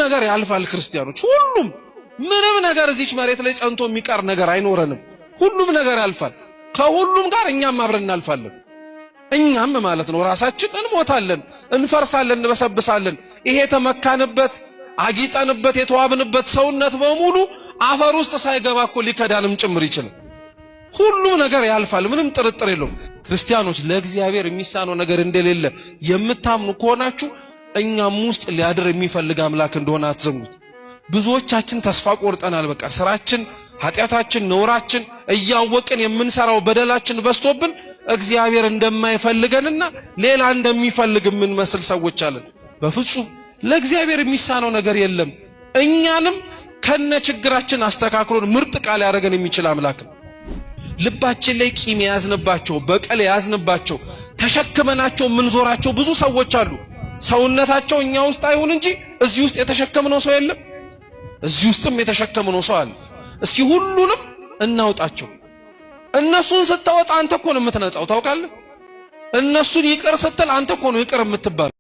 ነገር ያልፋል። ክርስቲያኖች፣ ሁሉም ምንም ነገር እዚች መሬት ላይ ጸንቶ የሚቀር ነገር አይኖረንም። ሁሉም ነገር ያልፋል። ከሁሉም ጋር እኛም አብረን እናልፋለን። እኛም ማለት ነው ራሳችን እንሞታለን፣ እንፈርሳለን፣ እንበሰብሳለን። ይሄ የተመካንበት አጊጠንበት የተዋብንበት ሰውነት በሙሉ አፈር ውስጥ ሳይገባ እኮ ሊከዳንም ጭምር ይችላል። ሁሉም ነገር ያልፋል፣ ምንም ጥርጥር የለውም። ክርስቲያኖች፣ ለእግዚአብሔር የሚሳነው ነገር እንደሌለ የምታምኑ ከሆናችሁ እኛም ውስጥ ሊያድር የሚፈልግ አምላክ እንደሆነ አትዘንጉት። ብዙዎቻችን ተስፋ ቆርጠናል። በቃ ስራችን፣ ኃጢአታችን፣ ነውራችን እያወቅን የምንሰራው በደላችን በዝቶብን እግዚአብሔር እንደማይፈልገንና ሌላ እንደሚፈልግ የምንመስል ሰዎች አለን። በፍጹም ለእግዚአብሔር የሚሳነው ነገር የለም። እኛንም ከነ ችግራችን አስተካክሎን ምርጥ ቃል ያደረገን የሚችል አምላክ ነው። ልባችን ላይ ቂም የያዝንባቸው፣ በቀል የያዝንባቸው፣ ተሸክመናቸው የምንዞራቸው ብዙ ሰዎች አሉ። ሰውነታቸው እኛ ውስጥ አይሁን እንጂ እዚህ ውስጥ የተሸከምነው ሰው የለም። እዚህ ውስጥም የተሸከምነው ሰው አለ። እስኪ ሁሉንም እናውጣቸው። እነሱን ስታወጣ አንተ እኮ ነው የምትነጻው፣ ታውቃለህ። እነሱን ይቅር ስትል አንተ እኮ ነው ይቅር የምትባለው።